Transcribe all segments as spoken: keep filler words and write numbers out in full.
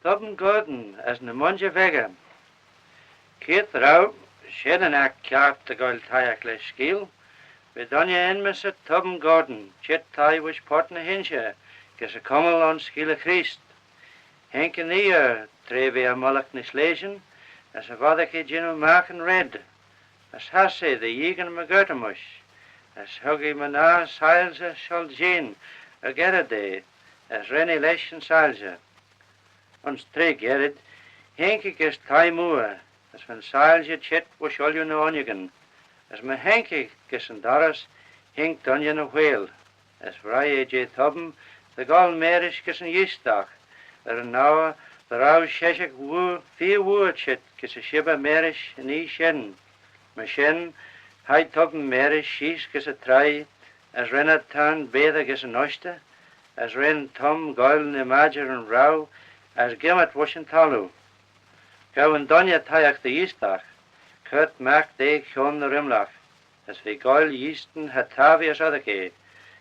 Tubman Gordon as ny Mooinjer Veggey. Keayrt dy row, shen yn aght kiart dy ghoaill toshiaght lesh skeeal, va dooinney enmyssit Tubman Gordon, çheet thie voish Purt ny h-Inshey, gys y cummal ayns Skeeyll Chreest. Haink yn oie er, tra v'eh er mullagh ny sleityn, as cha voddagh eh jannoo magh yn raad, as hass eh dy yeeaghyn mygeayrt-y-mysh, as hug eh my-ner soilshey shoh jean er gerrey da, as ren eh lesh yn soilshey. Ayns traa gerrid, haink eh gys thie mooar, as va'n soilshey çheet voish ooilley ny uinnagyn, as my haink eh gys yn dorrys, haink dooinney ny whaiyl, as vrie eh jeh Tubman dy ghoaill marish gys yn eeastagh, er yn oyr dy row sheshaght vooar, feer vooar çheet gys y shibber marish yn oie shen. Myr shen, hie Tubman marish sheese gys y traie, as ren ad tayrn baatey gys yn ushtey, as ren Tom goaill ny madjyryn roue, as gimmaght voish yn thalloo. Ghow yn dooinney toshiaght dy eeastagh, currit magh da kione ny rimlagh, as v'eh goaill eeastyn cha tappee as oddagh eh,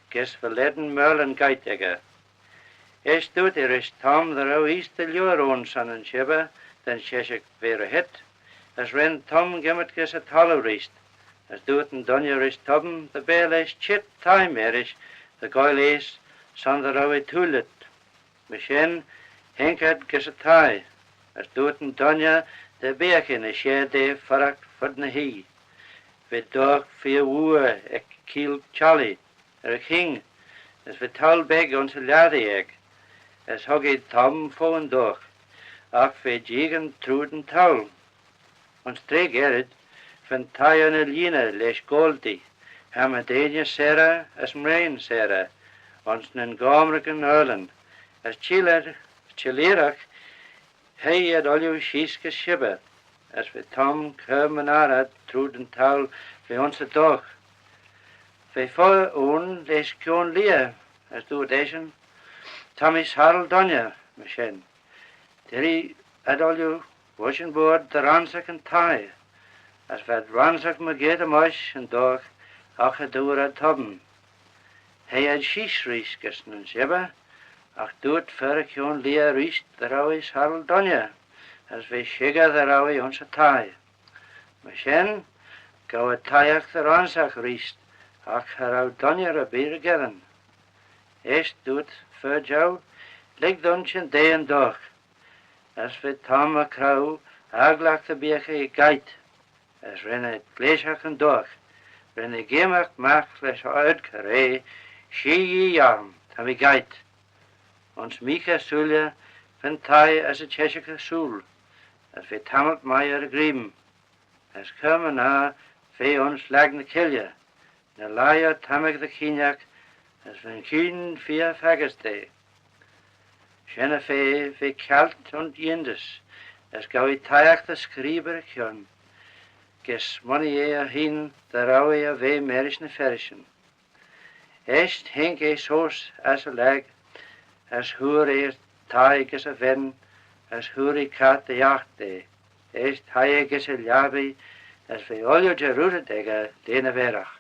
gys va lane merlin goit echey. Eisht dooyrt eh rish Tom dy row eeast dy liooar ayn son yn shibber da'n sheshaght va ry heet, as ren Tom gimmaght gys y thalloo reesht, as dooyrt yn dooinney rish Tubman dy beagh lesh çheet thie marish dy ghoaill eeast son dy row eh toillit. Myr shen, haink ad gys y thie, as dooyrt yn dooinney dy beagh eh ny share da fuirraght fud ny h-oie. V'eh dorraghey feer vooar ec keeayll Charlie er y ching, as va towl beg ayns y lhiattee eck, as hug eh Tom fo'n dorraghey, agh v'eh jeeaghyn trooid yn towl. Ayns traa gerrid, va'n thie er ny lhieeney lesh goaldee, cha my deiney seyrey as mraane seyrey, ayns nyn gomraghyn aarlin, as çhellyragh, çhellyragh, hie ad ooilley sheese gys shibber, as va Tom cur my-ner ad trooid yn towl va ayns y dorraghey. Va foddey ayn lesh kione lheeah, as dooyrt eshyn, "Ta mee soaral dooinney," myr shen. Dirree ad ooilley voish yn boayrd dy ronsaghey yn thie, as v'ad ronsaghey mygeayrt-y-mysh yn dorraghey agh cha dooar ad Tubman. Hie ad sheese reesht gys nyn shibber, agh dooyrt fer y kione lheeah reesht dy row eh soaral dooinney, as va shickyr dy row eh ayns y thie. Myr shen, ghow ad toshiaght dy ronsaghey reesht, agh cha row dooinney erbee ry-gheddyn. Eisht dooyrt fer jeu, "Lhig dooin çhyndaa yn dorraghey." As va Tom er croau, agglagh dy beagh eh goit, as ren eh gleashaghey yn dorraghey, ren eh geamagh magh lesh ard-coraa, "Shee Yee orrym, ta mee goit." Ayns meekey sooilley, va'n thie as y çheshaght ersooyl, as va tammylt mie er y ghrian, as cur my-ner, v'eh ayns lag ny killey, ny lhie tammylt dy chooinaghtyn, as va'n chooin feer faggys da. Shen-y-fa v'eh kiallt ayns yindys, as ghow eh toshiaght dy screebey e chionn, gys smooinee eh hene dy row eh er ve marish ny ferrishyn. Eisht haink eh seose ass y lag, as hooar eh thie gys y ven, as hooar eh cart dy yough da. Eisht hie eh gys y lhiabbee, as v'eh ooilley jarroodit echey lieh ny vairagh.